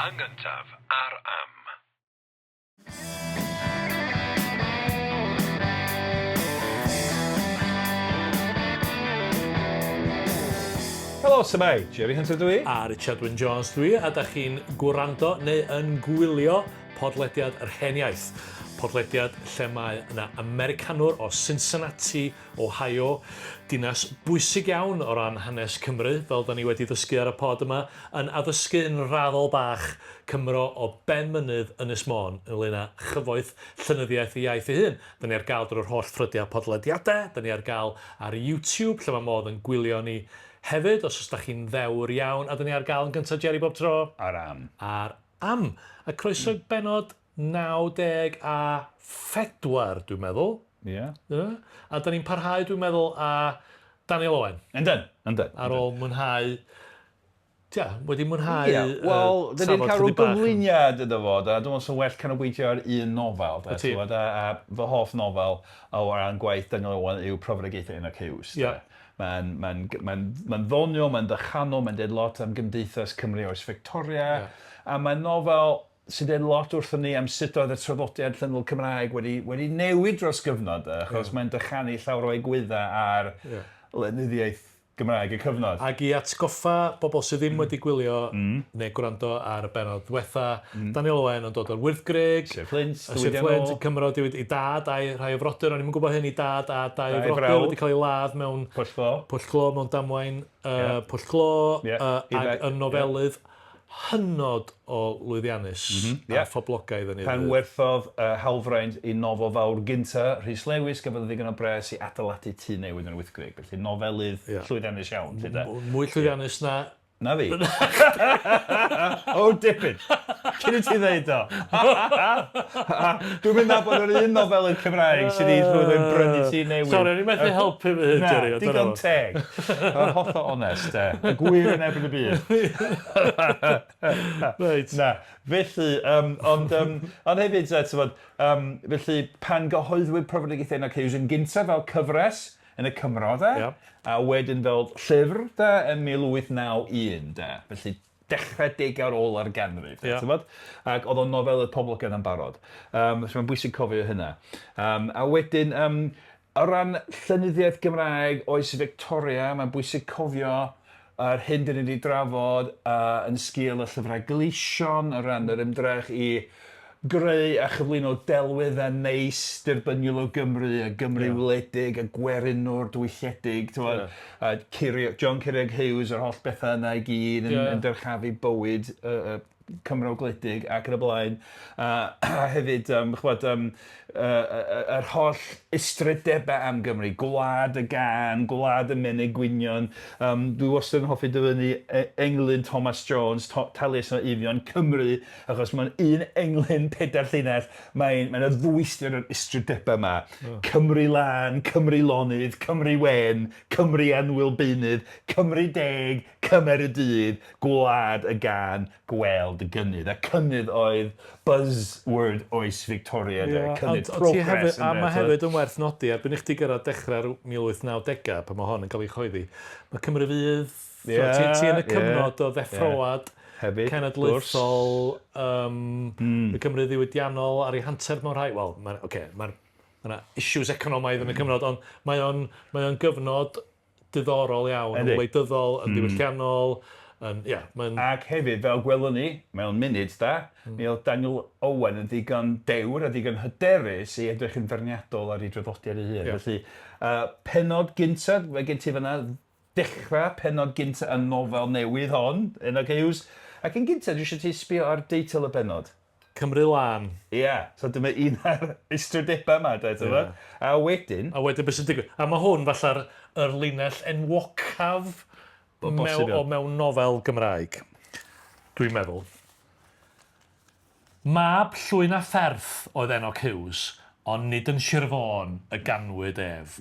Yn gyntaf, ar Am. Helo, shwmae? Jerry Hunter dw i. A Richard Wyn Jones dw i, a da chi'n gwrando neu yn gwylio podlediad Yr Hen Iaith. Podlediad lle mae yna Americanwr o Cincinnati, Ohio, dinas bwysig iawn o ran hanes Cymru, fel da ni wedi ddysgu ar y pod yma, yn addysgu yn raddol bach Cymro o ben mynydd Ynys Môn ynglŷn â chyfoeth llenyddiaeth y iaith ei hun. Da ni ar gael drwy'r holl ffrydiau podlediadau, da ni ar gael ar YouTube lle mae modd yn gwylio ni hefyd os oes da chi'n ddewr iawn, a da ni ar gael yn gyntaf Jerry bob tro. Ar Am. Ar Am. A croeso i bennod 94, dwi'n meddwl. Ie. Ie. A da ni'n parhau, dwi'n meddwl, â Daniel Owen. Yndyn, yndyn. Ar ôl mwynhau, tia, wedi mwynhau Ie, wel, dyn ni'n cael rhyw gyflwyniad iddo fo, da. Dwi'n meddwl sy'n well canolbwyntio ar un nofel, da. Ti'n gwbod, a, a fy hoff nofel o ran gwaith Daniel Owen yw Profedigaethau Enoch Hughes. Ie. Mae'n mae'n mae'n mae'n ddoniol, mae'n ddychanol, mae'n deud lot am gymdeithas Cymru oes Fictoria, a mae'n nofel sy'n deud lot wrthon ni am sut oedd y traddodiad llenyddol Cymraeg wedi, wedi newid dros gyfnod, achos yeah. mae'n dychanu llawer o egwyddau ar yeah. lenyddiaeth Gymraeg y cyfnod. Ac i atgoffa bobl sydd ddim wedi gwylio mm. neu gwrando ar y bennod ddiwetha, mm. Daniel Owen yn dod o'r Wyddgrug. Sir Flint, Sir Flint, Cymro, diwyd i dad a'i rhai o frodyr, o'n i'm yn gwybod hyn, i dad a dau o frodyr wedi cael ei ladd mewn Pwll Glo, Pwll Glo mewn damwain, uh, yeah. Pwll Glo, yeah. uh, ac yn nofelydd. Yeah hynod o lwyddiannus mm -hmm. yeah. a phoblogaidd yn ei Pan werthodd uh, hawlfraint i nofel fawr gynta, Rhys Lewis, gafodd ddigon o bres i adeiladu tŷ newydd yn Wyddgrug. Felly nofelydd yeah. llwyddiannus iawn. Mwy llwyddiannus na Na fi. o, dipyn. Cyn i ti ddeud o. Dwi'n mynd nabod yr un nofelydd Cymraeg sydd wedi llwyddo i brynu tŷ newydd. Sori, o'n i'n methu helpu fy hun, Jerry. Na, digon teg. Yn hollol onest, de. Y gwir yn erbyn y byd. Reit. Na, felly, um, ond, um, ond hefyd, uh, tybod, um, felly, pan gyhoeddwyd Profedigaethau Enoch Hughes yn gyntaf fel cyfres yn y Cymro, de, yep. a wedyn fel llyfr, de, yn 1891, de. Felly, dechrau degawd ola'r ganrif, yeah. tybod? Ac oedd o'n nofelydd poblogaidd yn barod. Um, felly mae'n bwysig cofio hynna. Um, a wedyn, um, O ran llenyddiaeth Gymraeg oes Fictoria, mae'n bwysig cofio yr hyn dyn ni wedi drafod uh, yn sgil y llyfrau gleision o ran yr ymdrech i greu a chyflwyno delweddau neis derbyniol o Gymru, a Gymru yeah. wledig, a gwerinwr dwylledig, yeah. a Curio, John Ceiriog Hughes a'r holl bethau yna i gyd yn, yeah. yn dyrchafu bywyd uh, Cymro gwledig ac yn y blaen. A, a hefyd, um, chwbod, um, uh, yr holl ystrydebau am Gymru, gwlad y gân, gwlad y menyg gwynion. Um, dwi wastad yn hoffi dyfynnu e, englyn Thomas Jones, to, Taliesin o Eifion, Cymru, achos mae'n un englyn pedair llinell, mae'n mae yna ddwyster o'r ystrydebau yma. Oh. Cymru lân, Cymru lonydd, Cymru wen, Cymru anwyl beunydd, Cymru deg, Cymer y dydd, gwlad y gân, gweld y gynnydd. A cynnydd oedd buzzword oes Victoria, de. Ie, Cynnydd, ond, ond ti progress. hefyd, a ynde, mae t'mod? hefyd yn werth nodi, erbyn i chdi gyrraedd dechrau'r 1890au, pan mae hon yn cael ei chyhoeddi, mae Cymru Fydd, Ie, ti, ti yn y ie, cyfnod o ie. ddeffroad Hefyd, wrth gwrs. cenedlaethol, um, mm. y Cymru ddiwydiannol ar ei hanterth mewn rhai, wel, mae'n, okay, mae'n mae yna issues economaidd yn y cyfnod, ond mae o'n, mae o'n gyfnod diddorol iawn, yn wleidyddol, yn ddiwylliannol, yn, ia, mae'n... Ac hefyd, fel gwelwn ni mewn munud, da, mi oedd Daniel Owen yn ddigon dewr a digon hyderus i edrych yn feirniadol ar ei draddodiad ei hun. Ia. Felly, uh, pennod gyntaf, mae gen ti fan'na ddechrau pennod gyntaf y nofel newydd hon, Enoch Hughes. Ac yn gyntaf, dwi eisiau ti sbio ar deitl y bennod. Cymru lân. Ia, so dyma un o'r ystrydebau yma, de, ti'n gwbod? A wedyn... A wedyn beth sy'n digwydd? A mae hwn falla'r yr linell enwocaf O bosib, mewn, o mewn nofel Gymraeg, dwi'n meddwl. Mab llwyn a pherth oedd Enoch Hughes, ond nid yn Sir Fôn y ganwyd ef.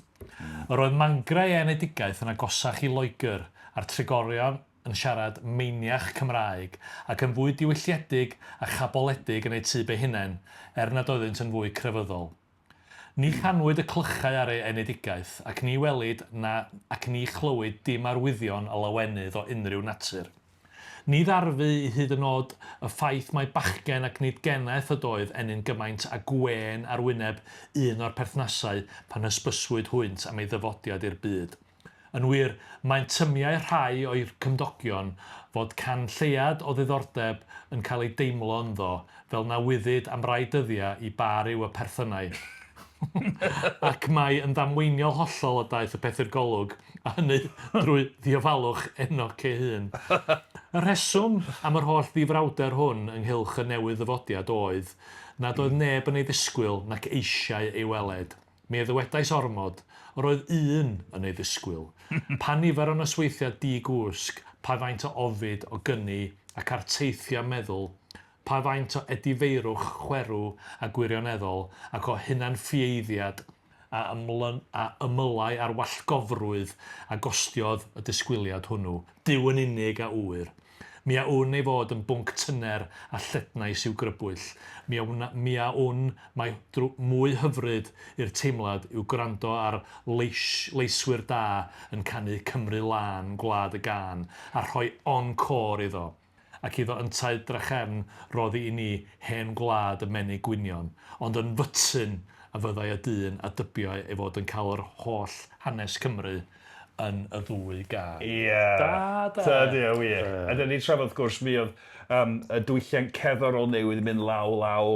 Yr oedd mangre ei enedigaeth yn agosach i Loegr, a'r trigolion yn siarad meiniach Cymraeg ac yn fwy diwylliedig a chaboledig yn eu tyb eu hunain, er nad oeddynt yn fwy crefyddol. Ni chanwyd y clychau ar ei enedigaeth, ac ni welid na ac ni chlywid dim arwyddion o lawenydd o unrhyw natur. Ni ddarfu i hyd yn o'd y ffaith mai bachgen ac nid geneth ydoedd ennyn gymaint a gwên ar wyneb un o'r perthnasau pan hysbyswyd hwynt am ei ddyfodiad i'r byd. Yn wir, mae'n tymiau rhai o'i cymdogion fod can lleiad o ddiddordeb yn cael ei deimlo ynddo, fel na wyddid am rai dyddiau i ba ryw y perthynai. Ac mai yn ddamweiniol hollol y daeth y peth i'r golwg, a hynny drwy ddiofalwch Enoc ei hun. Y rheswm am yr holl ddifrawder hwn ynghylch y newydd-ddyfodiad oedd nad oedd neb yn ei ddisgwyl nac eisiau ei weled. Mi a ddywedais ormod, yr oedd un yn ei ddisgwyl. Pa nifer o nosweithiau di-gwsg, pa faint o ofid, o gyni, ac arteithiau meddwl, pa faint o edifeirwch chwerw a gwirioneddol, ac o hunanffieiddiad a ymlyn, a ymylai ar wallgofrwydd a gostiodd y disgwyliad hwnnw, Duw yn unig a ŵyr. Mi a wn ei fod yn bwnc tyner a llednais i'w grybwyll. Mi a wna, mi a wn mai drw, mwy hyfryd i'r teimlad yw gwrando ar leis, leiswyr da yn canu Cymru lân, gwlad y gân, a rhoi encore iddo, ac iddo yntau drachefn roddi i ni hen gwlad y menyg gwynion, ond yn fytyn a fyddai y dyn a dybiai ei fod yn cael yr holl hanes Cymru yn y ddwy gân. Ie. Da, da. Tyd, ie, wir. A 'dan ni'n trafod wrth gwrs mi oedd um, y diwylliant cerddorol newydd yn mynd law law,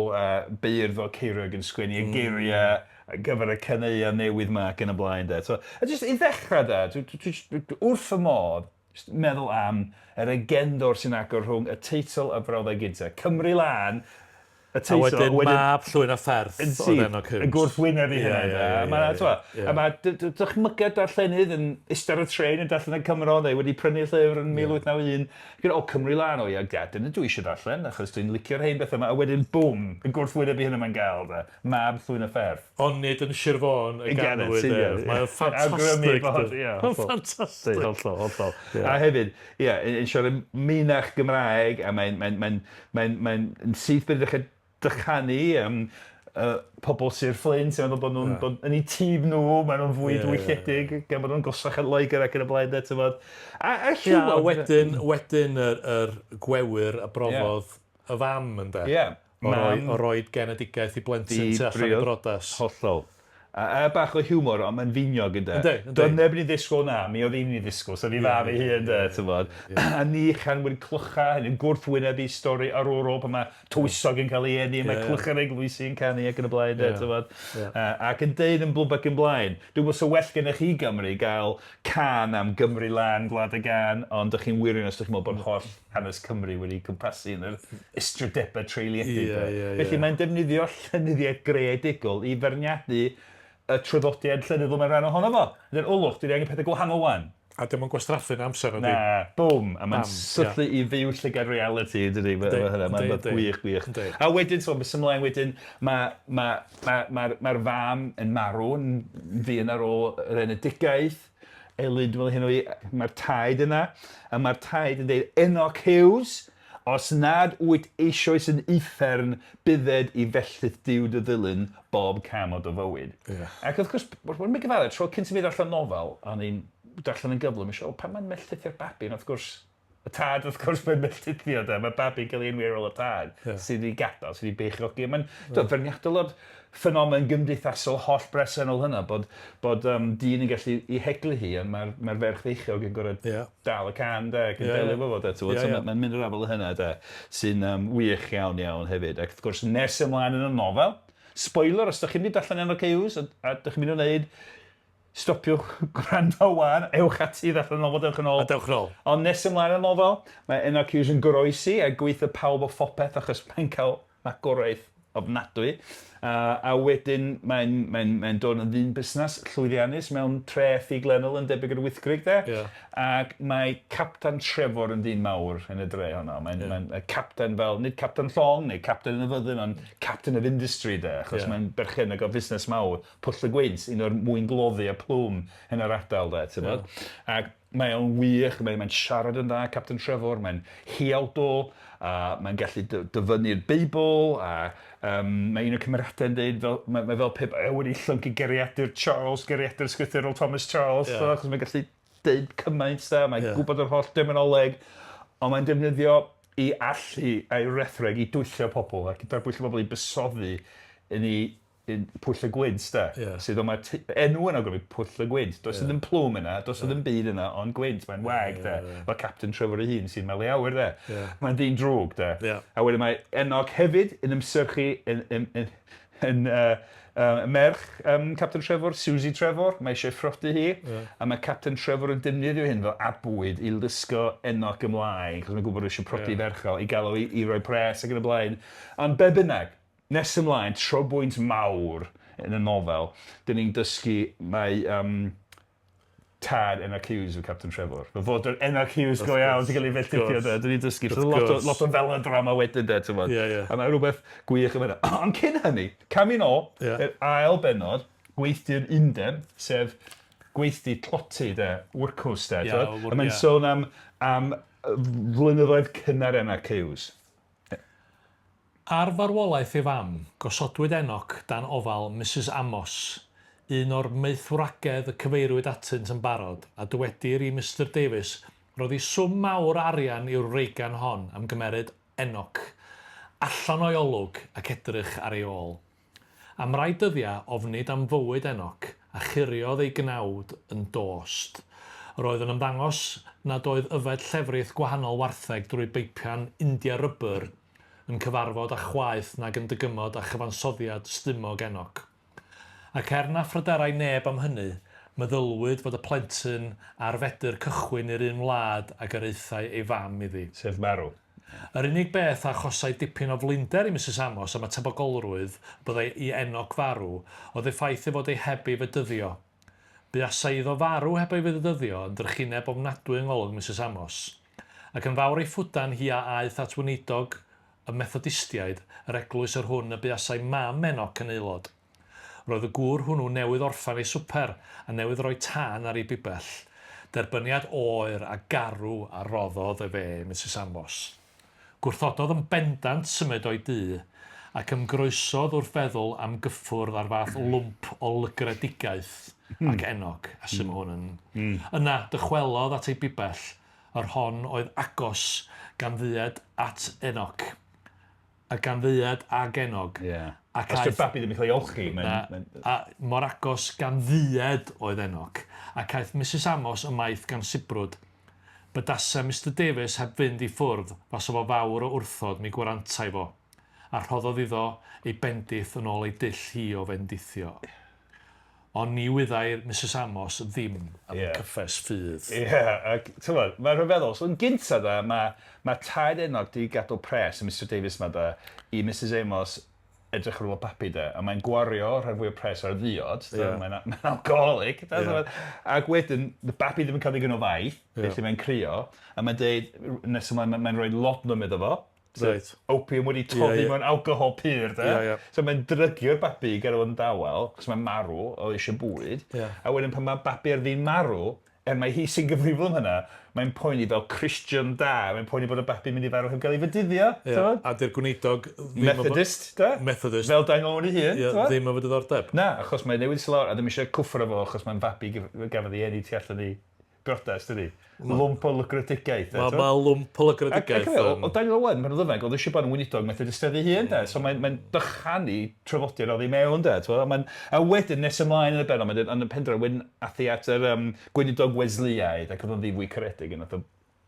beirdd fel Ceiriog yn sgwennu y geiriau ar gyfer y caneuon newydd 'ma ac yn y blaen de. So, a jyst i ddechrau de, dwi, dwi, dwi, dwi wrth fy modd jyst meddwl am yr agendor sy'n agor rhwng y teitl a'r brawddeg gynta. Cymru Lân, y teitl... A wedyn, wedyn mab llwyn a pherth oedd Enoch Huws. Y gwrthwyneb i hynna. Ie, A mae dychmyga darllenydd yn eistedd ar y trên yn darllen y Cymro neu wedi prynu llyfr yn 1891. Gyda, o, Cymru Lân, o ia, dyna dwi eisiau darllen, achos dwi'n licio'r hen bethau yma. A wedyn, bwm, y gwrthwyneb i hynna mae'n gael, de. Mab Llwyn y Fferth. Ond nid yn Sir Fôn y ganwyd ef. Mae'n ffantastig. Mae'n ffantastig. Hollol, hollol. A hefyd, ie, yn siarad mynach Gymraeg, a mae'n mae, mae, mae, mae syth bin ddechrau dychanu um, pobl Sir Flint, sy'n meddwl bod nhw'n yeah. bod yn eu tîm nhw, maen nhw'n fwy yeah, diwylliedig, yeah. gan bod nhw'n gosach at Loegr ac yn y blaen, de, ti'n bod. A, a yeah, a wedyn, wedyn yr, yr gwewyr a brofodd yeah. y fam, ynde? Ie. Yeah. O roi, o roid genedigaeth i blentyn tu allan i brodas. Hollol. A, a bach o hiwmor, ond mae'n finiog ynde. Yndi, yndi. Doedd neb yn ei ddisgwyl na, mi oedd un yn ei ddisgwyl, so fi fam ei hun de, ti'n bod. A ni chanwyd clychau, hynny'n gwrthwynebu stori arwrol pan mae tywysog yn cael ei eni, yeah, mae clychau'r eglwysi yn canu ac yn y blaen, de, ti'n bod. Yeah. Ac yn deud yn blwb ac yn blaen, dwi'n gwybod so well gennych chi Gymru gael cân am Gymru lan, gwlad y gân, ond dych chi'n wirion os dych chi'n meddwl bod holl hanes Cymru wedi cwmpasu yn yr ystrydebau treuliedig. Yeah, yeah, yeah. Felly mae'n defnyddio llenyddiaeth greadigol i feirniadu y traddodiad llenyddol mae'n rhan ohono fo. Dyn, o lwch, dwi'n angen pethau gwahanol wan. A dim ond gwastraffu'n amser ydy. Na, bwm, a mae'n syllu i fyw llygad reality, dydy, mae'n gwych, gwych. A wedyn, so, bys ymlaen wedyn, mae'r ma, ma, ma, ma, ma fam yn marw yn fuan ar ôl yr enedigaeth, Elin, dwi'n meddwl hyn o'i, mae'r taid yna, a mae'r taid yn dweud, Enoch Hughes, os nad wyt eisoes yn uffern, bydded i felltith Duw dy ddilyn bob cam o dy fywyd. Yeah. Ac wrth gwrs, wrth mi gyfadde, tro cyntaf mi ddarllen nofel, o'n i'n darllen yn gyflym, eisiau, o, pan mae'n melltithio'r babi, ond wrth gwrs, y tad wrth gwrs mae'n melltithio, de, mae babi'n cael ei enwi ar ôl y tad, yeah. sydd wedi gadael, sydd wedi beichiogi. Mae'n yeah. feirniadol o'r ffenomen gymdeithasol holl bresennol hynna, bod, bod um, dyn yn gallu i heglu hi, ond mae'r mae ferch feichiog yn gorfod yeah. dal y can, de, ac yn yeah, delio efo fo, de, yeah, yeah. so mae'n mynd i'r afael hynna, de, sy'n um, wych iawn iawn hefyd. Ac wrth gwrs, nes ymlaen yn y nofel, spoiler, os ydych chi'n mynd i darllen Enoch Hughes, a, a ydych chi'n mynd i wneud, stopiwch gwrando wan, ewch ati i ddarllen y nofel, dewch yn ôl. A dewch yn ôl. Ond nes ymlaen y nofel, mae Enoch Hughes yn goroesi a gweithio pawb o phopeth achos mae'n cael magwraeth ofnadwy. A wedyn mae'n mae mae dod yn ddyn busnes llwyddiannus mewn tre ffuglenol yn debyg i'r Wyddgrug de. Yeah. Ac mae Captain Trefor yn ddyn mawr yn y dre honno. Mae'n yeah. mae captain fel, nid captain llong neu captain yn y fyddin, ond captain of industry de, achos Yeah. mae'n berchennog o fusnes mawr, Pwll y Gwynt, un o'r mwyngloddi a plwm yn yr ardal de, ti'n bod? Ac mae o'n wych, mae'n mae siarad yn dda, Captain Trefor, mae'n huawdl, a mae'n gallu dyfynnu'r Beibl, a um, mae un o'r cymeriadau yn dweud, fel, mae, mae fel pe bai wedi llyncu geiriadur Charles, geiriadur ysgrythurol Thomas Charles, Ie. yeah. achos mae'n gallu deud cymaint da, mae'n Ie. yeah. gwybod yr holl derminoleg, Ond mae'n defnyddio ei allu a'i rethreg i dwyllo pobl ac i darbwyllo pobl i bysoddi yn ei yn Pwll y Gwynt, de. Yeah. Sydd o mae'r enw yn awgrymu Pwll y Gwynt. Does yeah. ddim plwm yna, does yeah. ddim byd yna, ond gwynt. Mae'n wag, yeah, de. Yeah, yeah. Fel Captain Trevor ei hun sy'n malu awyr, de. Yeah. Mae'n ddyn drwg, de. Yeah. A wedyn mae Enoch hefyd yn ymsyrchu yn, yn, yn, yn merch Captain Trevor, Susie Trevor, mae eisiau phrodi hi, yeah. A mae Captain Trevor yn defnyddio hyn fel abwyd i lusgo Enoch ymlaen, chos mae'n gwybod eisiau prodi Yeah. ferch o, i gael o i roi pres ac yn y blaen. Ond be bynnag, nes ymlaen, trobwynt mawr yn y nofel, dyn ni'n dysgu mae tad Enoch Hughes yw Captain Trevor. Fe fod yr Enoch Hughes go iawn sy'n cael ei felltithio, de. Dyn ni'n dysgu. So, lot o felodrama wedyn, de, ti'n Ie, ie. A mae rhywbeth gwych yn fan'na. Ond cyn hynny, camu nôl i'r ail bennod, gweithdy'r undeb, sef gweithdy tloty, de, workhouse, de. Ie, A mae'n sôn am flynyddoedd cynnar Enoch Hughes. Ar farwolaeth ei fam, gosodwyd Enoch dan ofal Mrs Amos, un o'r maethwragedd y cyfeiriwyd atynt yn barod, a dywedir i Mr Davies roddi swm mawr arian i'w wreigan hon am gymeryd Enoch allan o'i olwg ac edrych ar ei ôl. Am rai dyddiau ofnid am fywyd Enoch, a churiodd ei gnawd yn dost. Yr oedd yn ymddangos nad oedd yfed llefrith gwahanol wartheg drwy beipian India rubber yn cyfarfod â chwaeth nag yn dygymod â chyfansoddiad stumog Enoch. Ac er na phryderai neb am hynny, meddylwyd fod y plentyn ar fedr cychwyn i'r un wlad ag yr aethai ei fam iddi. Sef marw. Yr unig beth a achosai dipyn o flinder i Mrs Amos am y tebygolrwydd byddai i Enoch farw oedd ei ffaith ei fod ei heb ei fedyddio. Buasai iddo farw heb ei fedyddio yn drychineb ofnadwy yng ngolwg Mrs Amos. Ac yn fawr ei ffwdan hi a aeth at weinidog y Methodistiaid, yr eglwys yr hwn y buasai mam Enoch yn aelod. Roedd y gŵr hwnnw newydd orffen ei swper a newydd roi tân ar ei bibell. Derbyniad oer a garw a roddodd efe Mrs Amos. Gwrthododd yn bendant symud o'i dŷ ac ymgroesodd wrth feddwl am gyffwrdd ar fath lwmp o lygredigaeth ac Enoch, a sy'n hwn yn... Yna, dychwelodd at ei bibell, yr hon oedd agos gan ddued at Enoch. A gan ddued ag Enoch. Yeah. Ac Os dyw'r babi ddim yn cael ei olchi, mae'n... A mor agos gan ddued oedd Enoch. Ac aeth Mrs Amos ymaith gan sibrwd. Bydasa Mr Davies heb fynd i ffwrdd, fasa fo fawr o wrthod mi gwarantai fo. A rhoddodd iddo ei bendith yn ôl ei dull hi o fendithio. Ond ni wyddai Mrs Amos ddim am cyffes ffydd. Ie, ac ti'n mae'n rhyfeddol. So yn gynta da, mae taid Enoch di gadw pres, y Mr Davies ma da, i Mrs Amos edrych ar ôl y babi da, a mae'n gwario rhan fwy o pres ar ddiod, yeah. Mae'n alcoholic, da, yeah. Ac wedyn, y babi ddim yn cael ddigon o faith, felly mae'n crio, a mae'n deud, nes ymlaen, mae'n rhoi lodnum iddo fo, so, right. Opium wedi toddi mewn alcohol pur, da. Yeah, yeah. So mae'n drygio'r babi i gael o'n dawel, achos mae'n marw o eisiau bwyd. Yeah. A wedyn pan mae babi ar ddyn marw, er mae hi sy'n gyfrifol am hynna, mae'n poeni fel Christian da, mae'n poeni bod y babi'n mynd i farw heb gael ei fedyddio. Yeah. A di'r gweinidog... Methodist, da? Methodist. Fel Daniel Owen ei hun. Yeah, ddim efo diddordeb. Na, achos mae'n newid sy'n lawr, a ddim eisiau cwffro fo, achos mae'n fabi gafodd ei eni tu allan i briodas, dydi? Lwmp o lygredigaeth. Mae lwmp o lygredigaeth. O Daniel Owen, mae'n ddyfneg, oedd eisiau bod yn weinidog Methodist ei hun, de. So mae'n dychanu traddodiad oddi mewn, de. A wedyn, nes ymlaen yn y bennod, yn y pendraw, wedyn ath hi at yr gweinidog Wesleyaidd, ac oedd o'n ddi fwy caredig yn oedd o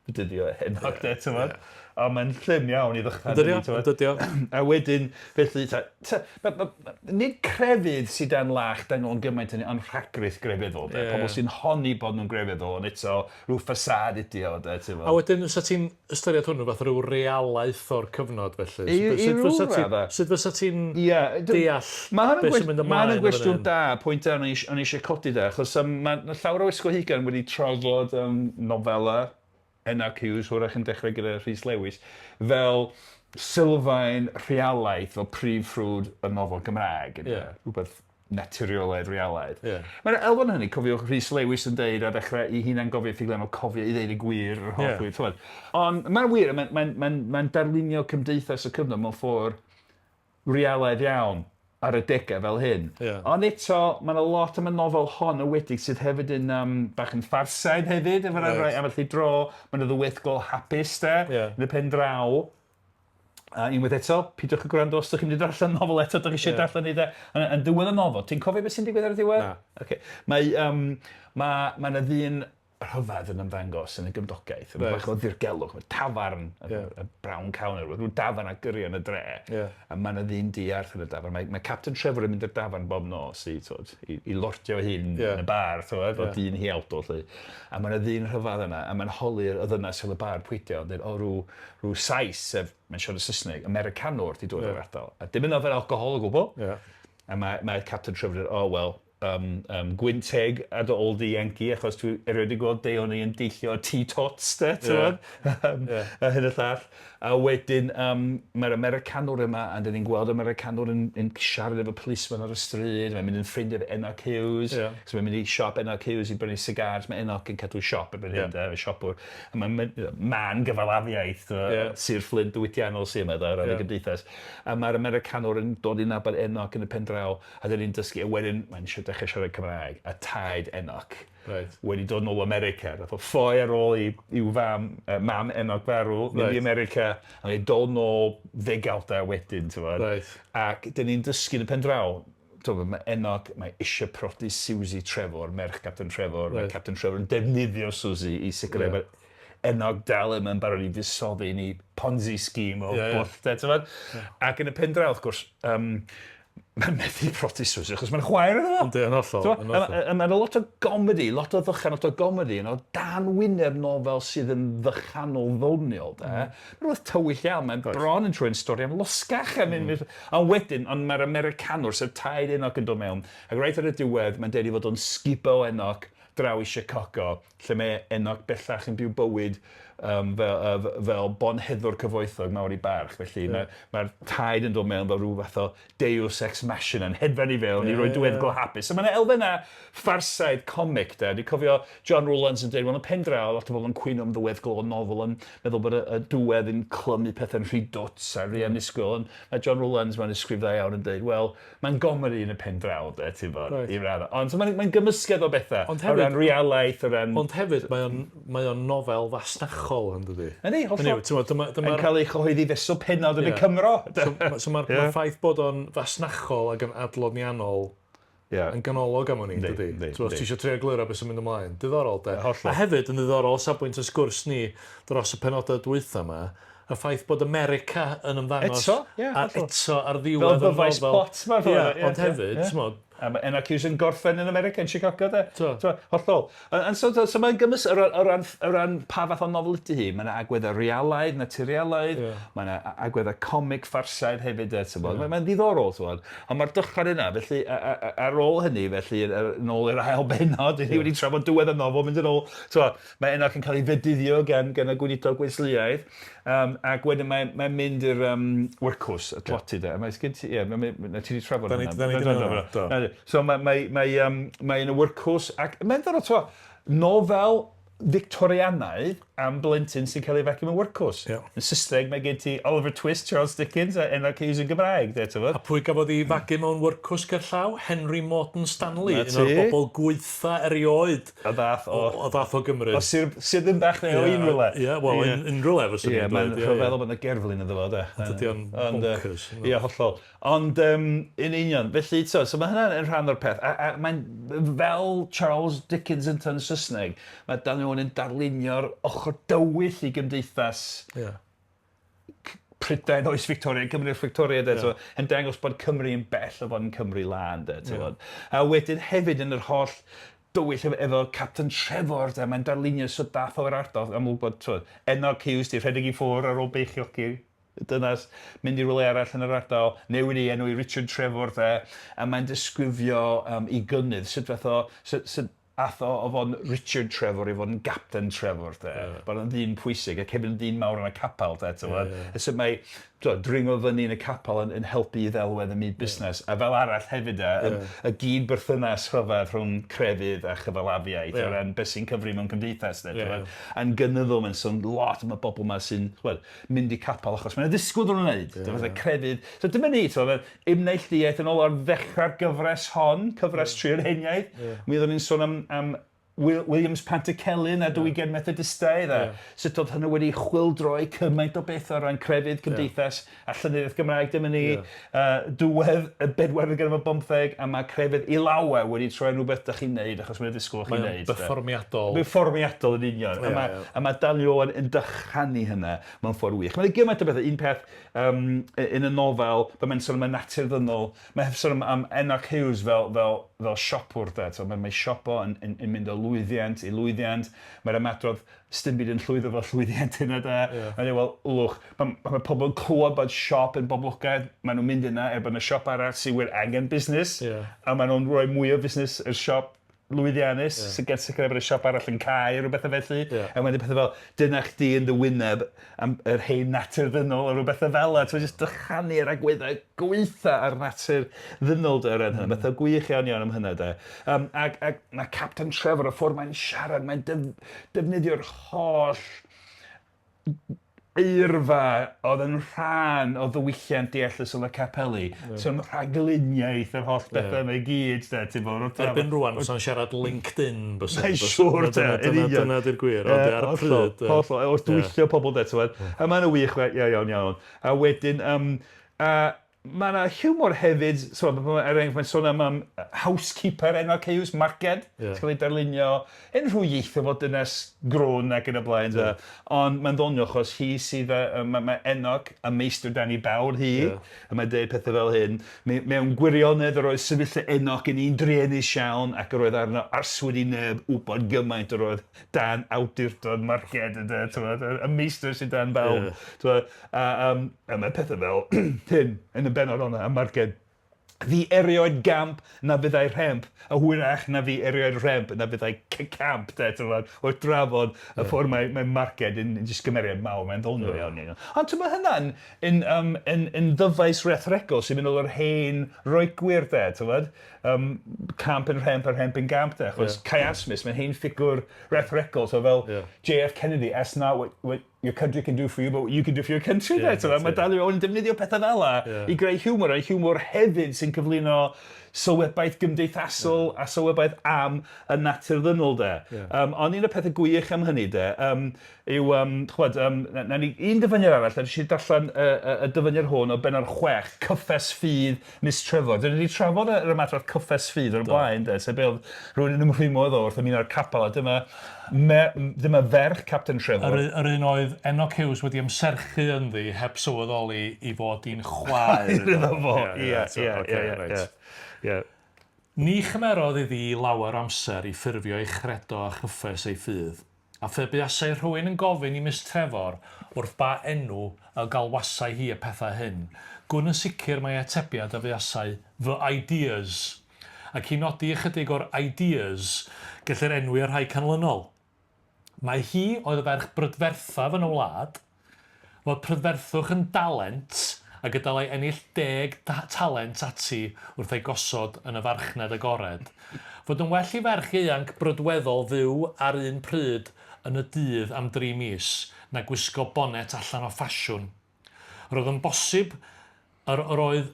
fedyddio Enoch, de, ti'n gwbod? A mae'n llym iawn i ddychan. Dydio. A wedyn, felly, nid crefydd sydd dan lach dan o'n gymaint yn anrhagrith grefyddol, de. Pobl sy'n honni bod nhw'n grefyddol, ond eto rhyw ffasad ydi o, de, ti'n A wedyn, fysa ti'n ystyried hwnnw fath rhyw realaeth o'r cyfnod, felly? I ryw raddau. Sut fysa ti'n deall beth sy'n mynd ymlaen? Mae hynny'n gwestiwn da, pwynt da o'n i eisiau codi da, achos mae llawer o ysgolheigion wedi trafod nofela Enoch Hughes, hwrach yn dechrau gyda Rhys Lewis, fel sylfaen rhealaeth fel prif ffrwd y nofel Gymraeg. Yeah. Rhywbeth naturiolaidd realaidd. Yeah. Mae'r elfen hynny, cofiwch Rhys Lewis yn deud ar ddechrau i hunan gofio ffuglen o cofio i ddeud y gwir, yr holl gwir. Ond mae'n wir, mae'n darlunio cymdeithas y cyfnod mewn ffordd realaidd iawn. ar adegau fel hyn. Yeah. Ond eto, mae yna lot am y nofel hon yn wedig sydd hefyd yn bach yn ffarsaidd hefyd, efo right. Rai, ambell i dro, mae yna ddiweddglo hapus de, yn y pen draw. A unwaith eto, pidwch yn gwrando os ydych chi'n mynd i darllen nofel eto, ydych chi eisiau darllen i de. Yn, yn diwedd y nofel, ti'n cofio beth sy'n digwydd ar y diwedd? Na. Okay. Mae, um, mae, mae yna ddyn rhyfedd yn ymddangos yn y gymdogaeth. Right. Bach o ddirgelwch, mae tafarn, y Brown Cow neu rhywbeth, rhyw dafarn a gyrion y dre. A mae yna ddyn diarth yn y dafarn. Mae Captain Trevor yn mynd i'r dafarn bob nos i lordio hun yn y bar, tywed, o dyn hiawdl, 'lly. A mae yna ddyn rhyfedd yna, a mae'n holi'r y ddynas yn y bar pwydio, yn dweud, o, rhyw Sais, sef, mae'n siarad y Saesneg, Americanwr, di dod o'r ardal. A dim yn yfed alcohol o gwbl. A mae Captain Trevor yn dweud, oh, well, gwyn teg ar dy ôl di Yankee, achos dwi erioed wedi gweld deuon yn deillio o teatots, de, ti'n gwbod? A hyn y llall. A wedyn, mae'r Americanwr yma, a dyn ni'n gweld Americanwr yn siarad efo policeman ar y stryd, mae'n mynd yn ffrind efo Enoch Hughes, so mae'n mynd i siop Enoch Hughes i brynu cigars, mae Enoch yn cadw siop erbyn hyn, de, efo siopwr. A mae'n man gyfalafiaeth, Sir Flint diwydiannol sy'n yma, de, o ran y gymdeithas. A mae'r Americanwr yn dod i nabod Enoch yn y pen draw, a dyn ni'n dysgu, a wedyn mae'n eisiau dechrau siarad Cymraeg, a taid Enoch wedi dod nôl o America. Nath o ffoi ar ôl i'w fam, mam Enoch farw, mynd i America, a wedi dod nôl ddegawdau wedyn, ti'n gwbod. Ac dyn ni'n dysgu yn y pen draw, ti'n gwbod, mae Enoch, mae eisiau prodi Susie Trevor, merch Captain Trevor. Mae Captain Trevor yn defnyddio Susie i sicrhau bod Enoch dal yma yn barod i fuddsoddi yn ei Ponzi scheme o bwll, de, ti'n gwbod. Ac yn y pen draw, wrth gwrs, mae'n methu prodi Susie, achos mae'n chwaer iddo fo. Yndi, yn hollol. Yn hollol. Mae'n lot o gomedi, lot o ddychan, lot o gomedi, yno dan wyneb nofel sydd yn ddychanol ddoniol, de. Mae'n rhywbeth tywyll iawn, mae'n bron yn troi'n stori am losgach. Ond wedyn, ond mae'r Americanwr, sef taid Enoch yn dod mewn, ac reit ar y diwedd, mae'n deud ei fod o'n sgubo Enoch draw i Chicago, lle mae Enoch bellach yn byw bywyd fel bonheddwr cyfoethog mawr i barch. Felly mae'r taid yn dod mewn fel rhyw fath o deus ex machina yn hedfan i fewn i roi diweddglo hapus. So mae yna elfennau ffarsaidd comic, de. Dwi'n cofio John Rowlands yn dweud, wel, yn y pen draw, lot o bobl yn cwyno am ddiweddglo o nofel yn meddwl bod y diwedd yn clymu pethau'n rhy dwt a rhy annisgwyl. Ond mae John Rowlands mewn ysgrif dda iawn yn dweud, wel, mae'n gomedi yn y pen draw, de, ti'n bod, i raddau. Ond so mae'n gymysgedd o bethau, Ond o hefyd, ran realaeth, o ran. Ond hefyd, mae o'n nofel fasnachol, yn dydi? Yndi, hollol. Hynny yw, ti'n gwbod, dyma Yn cael ei chyhoeddi fesul pennod yn y Cymro. So mae'r ffaith bod o'n fasnachol ac yn adloniannol yn ganolog am wn i, dydi? Yndi. Ti'n gwbod, os ti eisiau trio egluro beth sy'n mynd ymlaen. Diddorol, de. Hollol. A hefyd yn ddiddorol, o safbwynt y sgwrs ni dros y penodau dwytha yma, y ffaith bod America yn ymddangos Eto, ie, a hollol. eto ar ddiwedd Fel ddyfais y nofel. plot, ma'n ffordd, Ie, ond hefyd, ti'n gwbod, A mae Enoch Hughes yn gorffen yn America, yn Chicago, de. Do. T'mo', hollol. A so mae'n gymys o ran pa fath o nofel ydy hi. Mae yna agweddau realaidd, naturialaidd, mae yna agweddau comic ffarsaidd hefyd, de, ti'n bod. Mae'n ddiddorol, ti'n bod. Ond mae'r dychan yna, felly, ar ôl hynny, felly, yn ôl i'r ail bennod, ni wedi trafod diwedd y nofel, mynd yn ôl, ti'n bod, mae Enoch yn cael ei fedyddio gan y gweinidog Wesleaidd, ac wedyn mae'n mynd i'r workhouse, y tloty, de. Mae gen ti, ie, ti wedi trafod Da ni- hwnna. da ni 'di Do, do, hwnna, do. do. Na, so mae yn y workhouse, ac mae'n ddod o, nofel Victorianaidd am blentyn sy'n cael ei fagu mewn workhouse. Yn Saesneg mae gen ti Oliver Twist, Charles Dickens a Enoch Hughes yn Gymraeg, de, ti'n A pwy gafodd ei fagu mewn workhouse gerllaw? Henry Morton Stanley, Na un o'r ti. bobl gweitha erioed O ddath o, o ddath o Gymru. o Sir Ddinbych neu o unrhyw le. Ie, wel, unrhyw le fyswn Ie, i'n mae'n dweud. Ie. rhyfeddol bod yna gerflun iddo fo, de. Dydy o'n Ond, bonkers. Ie, hollol. Ond, yn union, felly, so mae hynna'n rhan o'r peth. A mae'n fel Charles Dickens yn tan Saesneg, mae Daniel Owen yn darlunio'r ochr dywyll i gymdeithas Prydain oes Victoria, Cymru oes Victoria, de, so, yn dangos bod Cymru yn bell o fod yn Cymru lân, de, ti'n gwbod. A wedyn hefyd yn yr holl dywyll efo Captain Trevor, de, mae'n darlunio sut dath o'r ardal, amlwg bod, ti'n gwbod, Enoch Hughes di rhedeg i ffwrdd ar ôl beichiogi dynas, mynd i rywle arall yn yr ardal, newid ei enw i Richard Trevor, de, a mae'n disgrifio i gynnydd, sut fath o, sut Ath o o fod yn Richard Trefor i fod yn Gapten Trefor de. Yeah. Bod yn ddyn pwysig ac hefyd yn ddyn mawr yn y capel de, ti'n yeah, yeah. A sut mae t'wo, dringo fyny yn y capel yn, yn helpu i ddelwedd y myd busnes. Yeah. A fel arall hefyd de, yeah. y, y gyd berthynas rhyfedd rhwng crefydd a chyfalafiaeth yeah. o ran beth sy'n cyfri mewn cymdeithas. De, yeah. A'n gynyddol mae'n sôn lot am y bobl yma sy'n well, mynd i capel achos mae'n ddisgwyl nhw'n wneud. Yeah. Yeah. Crefydd. So dyma ni, t'wo, Ymneilltuaeth yn ôl ar ddechrau'r gyfres hon, cyfres yeah. Trio'r Heniaith. Yeah. Mi oeddwn ni'n sôn am, am Williams Pantycelyn a Diwygiad yeah. Methodistaidd a yeah. sut oedd hynny wedi chwildroi cymaint o bethau o ran crefydd, cymdeithas yeah. a llenyddiaeth Gymraeg. Dyma ni yeah. diwedd y bedwaredd ganrif ar bymtheg a mae crefydd i lawer wedi troi yn rhywbeth da chi'n neud achos mae'n ddisgwyl chi'n neud. Berfformiadol. Berfformiadol yn union. Yeah, a, mae, yeah. a mae Daniel Owen yn dychanu hynna mewn ffordd wych. Mae'n gymaint o bethau. Un peth um, yn y nofel, pan mae'n sôn am y natur ddynol, mae'n sôn am, am Enoch Hughes fel, fel, fel siopwr, de. So, mae, mae siopo yn, yn, yn mynd o lwyddiant i lwyddiant. Mae'r ymadrodd, sdim byd yn llwyddo fel llwyddiant yna, de. Yeah. Mae'n dweud, wel, lwch, mae, mae pobl yn clywed bod siop yn boblogaidd, maen nhw'n mynd yna, er bod yna siop arall sy'n wir angen busnes, yeah. a maen nhw'n rhoi mwy o busnes i'r siop lwyddiannus yeah. sy'n gallu sicrhau bod y siop arall yn cau rhyw bethau felly. Yeah. A wedyn pethau fel, dyna chdi yn dy wyneb am yr hen natur ddynol a rhyw bethau fel yna. Ti'n just dychanu'r agweddau gweitha ar natur ddynol dy ran hynny. Bethau gwych iawn iawn am hynny de. Um, ac, ac mae Captain Trevor, y ffordd mae'n siarad, mae'n def, defnyddio'r holl eirfa oedd yn rhan o ddiwylliant deallusol y capeli. Yeah. So rhagluniaeth yr holl bethau yeah. yma i gyd, de, ti'n bod. Erbyn rwan, os o'n siarad LinkedIn, bysa. Mae'n siŵr, de, yn union. Dyna di'r gwir, ond ar y pryd. Hollol, wrth dwyllio pobl, de, ti'n bod. A mae'n wych, iawn, iawn, iawn. A wedyn, um, a Mae yna hiwmor hefyd, so, er enghraifft, mae'n sôn am, am housekeeper enwog Ceiws, Marged, yeah. sy'n cael ei darlunio yn rhyw ieitho fod dynes grwn ac yn y blaen. Yeah. Ond mae'n ddoniol achos hi sydd, mae, mae Enoch a meistr dan ei bawr hi, yeah. a mae'n dweud pethau fel hyn. Mewn gwirionedd yr oedd sefyllfa Enoch yn un druenus iawn ac yr oedd arno arswyd i neb wybod gymaint yr oedd dan awdurdod Marged, y, y meistr sydd dan bawr. Yeah. A, um, a mae pethau fel hyn yn y bennod honna, a Marged. Fi erioed gamp na fyddai rhemp, a hwyrach na fi erioed rhemp na fyddai camp, de, ti'n gwbod, wrth drafod y ffordd mae, mae Marged yn, yn jyst gymeriad mawr, mae'n ddoniol yeah. iawn. iawn. Ond ti'n hynna'n yn, um, yn, yn ddyfais rethregol sy'n mynd o'r hen Roegwyr, de, ti'n gwbod? Um, camp yn rhemp a rhemp yn gamp, de, achos yeah. Chiasmus, mae'n hen ffigwr rethregol, so fel yeah. JF Kennedy, ask not what, what your country can do for you, but what you can do for your country. Yeah, yeah, mae Daniel Owen yn defnyddio pethau fel la yeah. i greu hiwmor, a hiwmor hefyd sy'n cyflwyno sylwebaeth gymdeithasol yeah. a sylwebaeth am y natur ddynol de. Yeah. Um, ond un o'r pethau gwych am hynny de, um, yw, um, chwad, um, na, na ni, un dyfyniad arall, a nes i darllen y, y, y dyfyniad hwn o benod 6, Cyffes Ffydd Miss Trefor. Dyn ni wedi trafod yr ymadrodd cyffes ffydd o'r blaen, de, sef be oedd rhywun yn ymrwymo iddo wrth ymuno â'r capel, a dyma, me, dyma ferch Captain Trefor. Yr, yr un oedd Enoch Hughes wedi ymserchu ynddi heb sylweddoli i fod hi'n chwaer iddo fo. Ie, ie, ie, ie. Ni chymerodd iddi lawer o amser i ffurfio ei chredo a chyffes ei ffydd. A phe buasai rhywun yn gofyn i Miss Trefor wrth ba enw y galwasai hi y pethau hyn, gwn yn sicr mai atebiad a fuasai, Fy ideas. Ac i nodi ychydig o'r ideas, gellir enwi y rhai canlynol. Mai hi oedd y ferch brydferthaf yn y wlad, fod prydferthwch yn dalent, ac y dylai ennill deg talent ati wrth ei gosod yn y farchnad agored, fod yn well i ferch ieuanc brydweddol fyw ar un pryd yn y dydd am dri mis na gwisgo bonet allan o ffasiwn. Yr oedd yn bosib Yr yr oedd,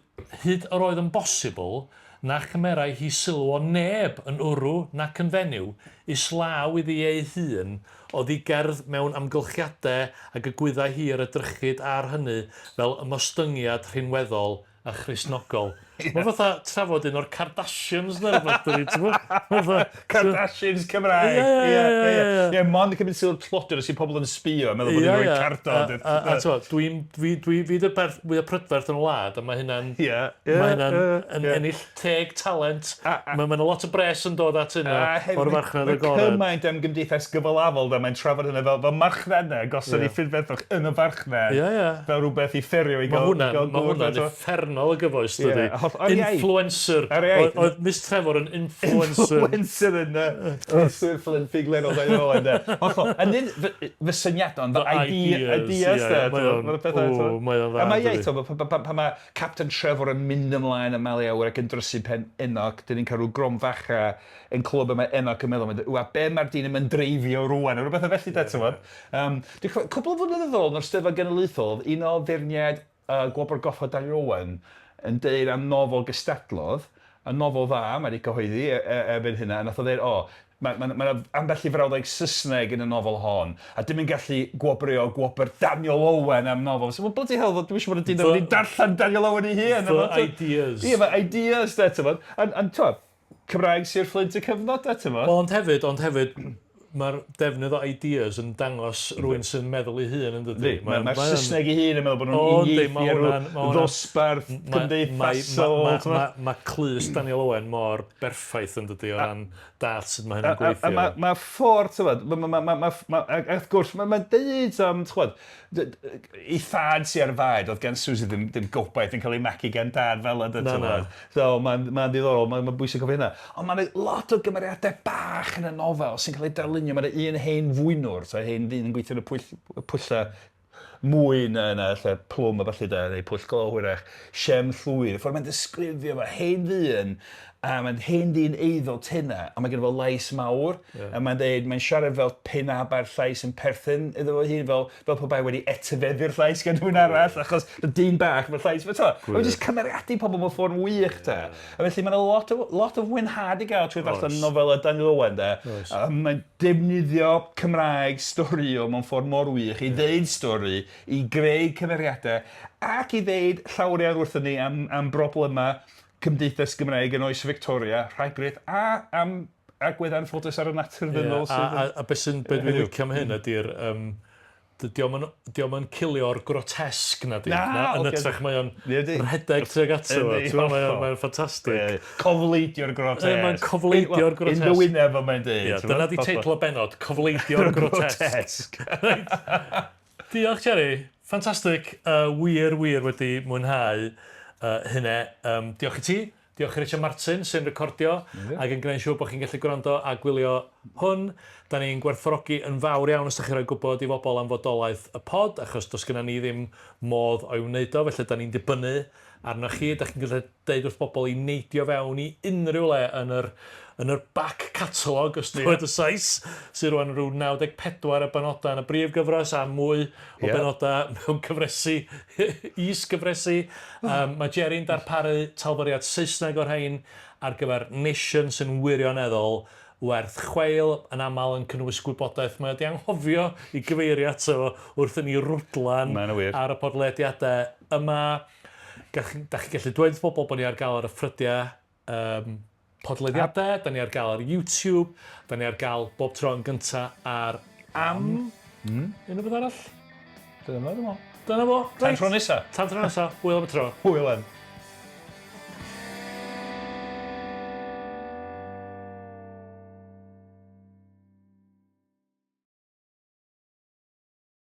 hyd yr oedd yn bosibl, na chymerai hi sylw o neb yn wrw nac yn fenyw, islaw iddi ei hun, oddigerdd mewn amgylchiadau ag y gwyddai hi yr edrychid ar hynny fel ymostyngiad rhinweddol a Christnogol. Yeah. Mae fatha trafod un o'r Kardashians neu rhywbeth, dydi, ti'n gwbod? Fatha... Kardashians Cymraeg! Ie, ie, ie. Ie, mond yn cymryd sylw tlodion os yw pobl yn sbio a meddwl bod nhw'n rhoi cardod. A, a, a ti'n dwi'n, dwi, dwi, fi di'r berth mwyaf prydferth yn y wlad, a mae hynna'n... Ie, ie. Mae hynna'n yn ennill teg talent. Mae ma lot o bres yn dod at hynna o'r farchnad agored. Mae cymaint am gymdeithas gyfalafol, da, mae'n trafod hynna fel, fel marchnad na, gosod yeah. i ffridferthwch yn y farchnad. Ie, yeah, ie. Yeah. Fel rhywbeth i fferio i gael, gael Mae hwnna'n uffernol o gyfoes, dydy. Yeah. Holl, ar iaith. Influencer. Ar iaith. Oedd Miss Trevor yn influencer. Influencer yn y Sir Flint ffuglen o Daniel Owen, de. Hollol. A nid fy, fy syniadau, ond fy ideas, ideas, de. Mae o'n, o, mae o'n dda. A mae iaith, pan mae Captain Trevor yn mynd ymlaen y malu awyr ac yn drysu pen Enoch, dyn ni'n cael rhyw gromfacha yn clwb yma Enoch yn meddwl, mynd, wa, be mae'r dyn yma'n dreifio rwan, a rhywbeth o felly, de, ti'n Um, dwi'n cofio, cwpl o flynyddoedd ôl, yn yr Steddfod Genedlaethol, oedd un o feirniaid Gwobr Goffa Daniel Owen yn deud am nofel gystadlodd, a nofel dda, mae wedi cyhoeddi e, e, erbyn hynna, a nath o ddeud, o, mae ma, ma, ma ambell i frawddeg Saesneg yn y nofel hon, a dim yn gallu gwobrio gwobr Daniel Owen am nofel. So, well, bloody hell, dwi'n siŵr bod y dyn wedi darllen Daniel Owen ei hun. Fy ideas. Ie, fy ideas, de, ti'n bod. And, ti'n Cymraeg Sir Fflint y cyfnod de, ti'n Wel, ond hefyd, ond hefyd, mae'r defnydd o ideas yn dangos rhywun sy'n meddwl ei hun, yn dydy? Mae'r ma, ma Saesneg ei hun yn meddwl bod nhw'n uniaethu ar ryw ddosbarth cymdeithasol. Mae ma, ma clust Daniel Owen mor berffaith yn dydy o ran dallt sut mae hynny'n gweithio. A mae ma ffordd, ti'n gwbod, ma, ma, ma, ma, ma, wrth gwrs, mae'n ma deud am, ti'n gwbod, ei thad sy ar faed, oedd gan Suzy ddim, ddim gobaith yn cael ei magu gan dad fel yna. Na, na. So mae'n ma ddiddorol, mae'n ma bwysig cofio hynna. Ond mae'n lot o gymeriadau bach yn y nofel sy'n cael ei darlunio. Mae'n un hen fwynwr, so hen ddyn yn gweithio yn y pwyll, y pwyllau mwy na yna, lle plwm a ballu da, neu pwll glo hwyrach, Shem Llwyd. Y ffordd mae'n disgrifio fo, hen ddyn, A mae'n hen ddyn eiddo tena, a mae gen fo lais mawr, yeah. a mae'n dweud, mae'n siarad fel pe na bai'r llais yn perthyn iddo fo hun, fel, fel pe bai wedi etifeddu'r llais gan rhywun arall, achos y dyn bach, mae'r llais, mae'n Mae'n jyst cymeriadu pobl mewn ffordd wych, te. Yeah. A felly mae'n lot o, lot o fwynhad i gael trwy ddarllen nofel a Daniel Owen, de. A mae'n defnyddio Cymraeg storio mewn ffordd mor wych i yeah. ddeud stori, i greu cymeriadau, ac i ddeud llawer iawn wrthyn ni am, am broblemau Cymdeithas Gymraeg yn oes Victoria, rhagrith, a am agwedd anffodus ar y natur ddynol. Yeah, a, a, a beth sy'n be dwi'n licio am hyn ydy'r um, dio'm yn, dio'm yn cilio'r grotesg na di. Na, na yn ytrach mae o'n rhedeg tuag ato fo. Mae o'n mae ffantastig. Cofleidio'r grotesg. Mae'n cofleidio'r grotesg. In the wyneb o mae'n dweud. Yeah, dyna di teitl y benod, cofleidio'r grotesg. Diolch Jerry, ffantastig. Wir, wir wedi mwynhau hynna. Diolch i ti, diolch i Richard Martin sy'n recordio ac yn gwneud siŵr bod chi'n gallu gwrando a gwylio hwn. Da ni'n gwerthfawrogi yn fawr iawn os da chi'n rhoi gwybod i bobl am fodolaeth y pod, achos does genna ni ddim modd o'i wneud o, felly da ni'n dibynnu arnoch chi. Da chi'n gallu deud wrth bobl i neidio fewn i unrhyw le yn yr, yn yr back catalogue, os dweud y Sais, sydd rwan rhyw 94 o benodau yn y brif gyfres a mwy o yeah. benodau mewn cyfresi, is-gyfresi. Mae Jerry'n darparu talfyriad Saesneg o'r rhain ar gyfer Nation sy'n wirioneddol werth chweil, yn aml yn cynnwys gwybodaeth mae o 'di anghofio i gyfeirio ato fo wrth i ni rwdlan ar y podlediadau yma. Gach, da chi'n gallu dweud wrth bobl bod ni ar gael ar y ffrydiau um, podlediadau, da ni ar gael ar YouTube, da ni ar gael bob tro yn gynta ar Am. Unrhyw beth arall? Dyna fo, dwi'n meddwl. Dyna fo. Tan tro nesa. Tan tro nesa. Hwyl am y tro. Hwyl am.